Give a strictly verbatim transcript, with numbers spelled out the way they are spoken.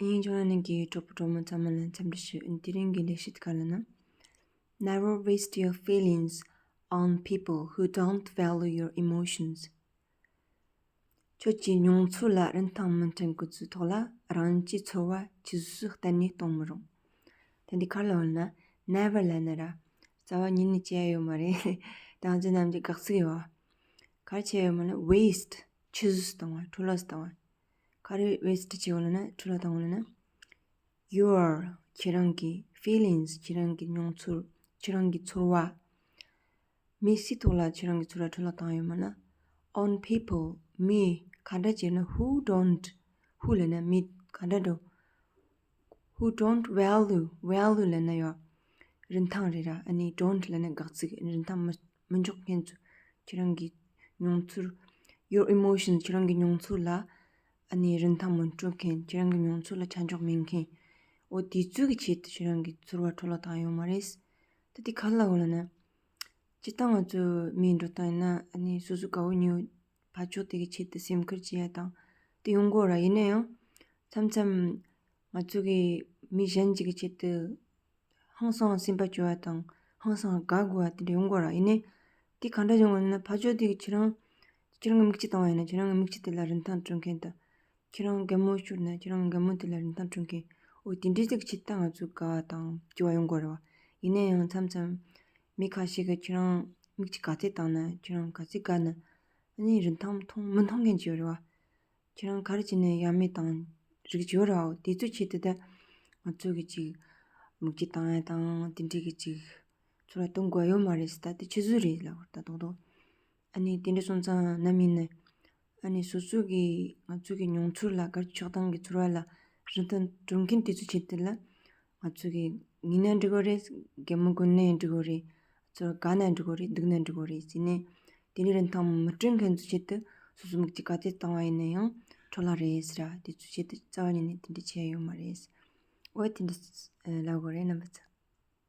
ཨིན་ཇོ་ནན་གྱི་གྲོགས་པོ་གྲོགས་མོ་ཚང་མ་ལ་འཚམས་འདྲི་ཞུ། དེ་རིང་གི་ལས་གཞི་ག་ལ་ན། Never waste your feelings on people who don't value your emotions. ཁྱོད་ཀྱི་མྱོང་ཚོར་ལ་རིན་ཐང་མི་སྤྲད་མཁན་ཚོའི་ཐོག་ལ་རང་གི་ཚོར་བ་ཇེ་བཟང་གཏན་ནས་གཏོང་མི་རུང་། ད་འདི་ག་ལ་འོ་ན། Never ལ་ན་ར། རྩ་བ་ཉིད་ནས་བྱས་ཡོད་མ་རེད། དང་ཅི་ནམ་གྱི་དགག་ཚིག་ཡོད་བ། ག་རེ་བྱས་ཡོད་མ་ན། waste ཇེ་བཟང་བཏང་བ། འཕྲོ་བརླག་བཏང་བ། ག་རེ་waste བྱས་ཡོད་ལ་ན་འཕྲོ་བརླག་བཏང་བ་ལ་ན། Your ཁྱེད་རང་གི་feelings ཁྱེད་རང་གི་མྱོང་ཚོར། ཁྱེད་རང་གི་ཚོར་བ། མི་སི་ཐོག་ལ་ཁྱེད་རང་གི་ཚོར་བ་འཕྲོ་བརླག་བཏང་ཡོད་མ་ན། On people མི་ག་འདྲ་བྱས་ན། who don't who ལ་ན་མི་ག་འདྲ་འགྲོ། Who don't value value ལ་ན་ཡོད། རིན་ཐང་རེད་ར། ཨ་ནི་don't ལ་ན་དགག་ཚིག་རིན་ཐང་མི་མི་འཇོག་མཁན་ཚོ། ཁྱེད་རང་གི་མྱོང་ཚོར། Your emotions ཁྱེད་རང་གི་མྱོང་ཚོར་ལ་ཨ་ནི་རིན་ཐང་མི་སྤྲོད་མཁན། ཁྱེད་རང་གི་མྱོང་ཚོར་ལ་ཆ་འཇོག་མེད་མཁན། འོ་དེ་ཚོ་གི་ཆེད་དུ་ཁྱེད་རང་གི་ཚོར་བ་འཕྲོ་བརླག་བཏང་ཡོད་མ་རེད། ད་དེ་ག་ལ་འོ་ལ་ན། སྤྱིར་བཏང་ང་ཚོ་མིའི་འགྲོ་སྟངས་ཡིན་ན་ཨ་ནི་སོ་སོ་དགའ་བོ་ཉེ་བོ་ཕར་ཕྱོགས་དེ་གི་ཆེད་དུ་སེམས་ཁུར་བྱེད་ཡ་དང་དེ་ཡོང་གི་ཡོད་ར། ཡིན་ན་ཡང་མཚམས་མཚམས་ང་ཚོ་གི་མི་གཞན་ཅིག་གི་ཆེད་དུ་ཧང་སང་སེམས་པ་སྐྱོ་བ་དང་ཧང་སང་དགའ་དགོས་པ་དེ་འདྲ་ཡོང་གི་ཡོད་ར། ཡིན་ནའི་དེ་ག་འདྲ་ཡོང་གི་ཡོད་ན། ཕར་ཕྱོགས་དེ་གི་ཁྱེད་རང་ཁྱེད་རང་གི་མིག་ཆུ་བཏང་བ་ཡིན་ན་ཁྱེད་རང་གི་མིག་ཆུ་དེ་ལ་རིན་ཐང་སྤྲོད་མཁན་དང་། ཁྱེད་རང་གད་མོ་ཤོར་ན་ཁྱེད་རང་གི་གད་མོ་དེ་ལ་རིན་ཐང་སྤྲོད་མཁན། འོ་དེ་འདྲའི་ཅིག་ཆེད་དུ་ང་ཚོ་དགའ་བ་དང་སྐྱོ་བ་ཡོང་གི་ཡོད་རེད་བ། ཡིན་ན་ཡང་མཚམས་མཚམས་མི་ཁ་ཤས་ཀྱིས་ཁྱེད་རང་མིག་ཆུ་ག་ཚད་བཏང་ན། ཁྱེད་རང་ག་ཚད་དགའ་ན། ཨ་ནི་རིན་ཐང་མཐོང་མི་མཐོང་མཁན་ཅིག་ཡོད་རེད་བ། ཁྱེད་རང་ག་རེ་བྱས་ནས་ཡ་མེད་བཏང་རིགས་ཅིག་ཡོད་རེད་བ། དེ་ཚོའི་ཆེད་དུ་ད་ང་ཚོ་གི་ཅིག་མིག་ཆུ་བཏང་ཡ་དང་དེ་འདྲའི་གི་ཅིག་ཚོར་བ་གཏོང་དགོས་ཡོད་མ་རེད་ཟེར། ད་དེ་ཆི་ཟིག་རེད་ལབ་ད་དོག་དོག་ཨ་ནི་དེ་འདྲ་སོང་ཙང་ནམ་ཡིན་ན། ཨ་ནི་སོ་སོ་གི་ང་ཚོ་གི་མྱོང་ཚོར་ལ་ག་རེ་ཆགས་སྡང་གི་ཚོར་བ་ལ་རིན་ཐང་སྤྲོད་མཁན་དེ་ཚོའི་ཆེད་དུ་ལ་ང་ཚོ་གི་ངུས་ན་འགྲིག་གི་རེད། གད་མོ་གོན་ནའི་འགྲིག་གི་རེད། ཚོར་བ་དགའ་ན་འགྲིག་གི་རེད། སྡུག་ན་འགྲིག་གི་རེད་ཟེར་ནས་དེ་འདྲའི་རིན་ཐང་མི་སྤྲོད་མཁན་ཚོའི་ཆེད་དུ་སོ་སོ་མིག་ཆུ་ག་ཚད་བཏང་བ་ཡིན་ན་ཡང་འཕྲོ་བརླག་རེད་ཟེར་ར། དེ་ཚོའི་ཆེད་དུ་རྩ་བ་ཉིད་ནས་དེ་འདྲ་བྱས་ཡོད་མ་རེད། འོ་དེ་འདྲ་ལབ་དགོས་རེད་རྣམ་པ་ཚོ།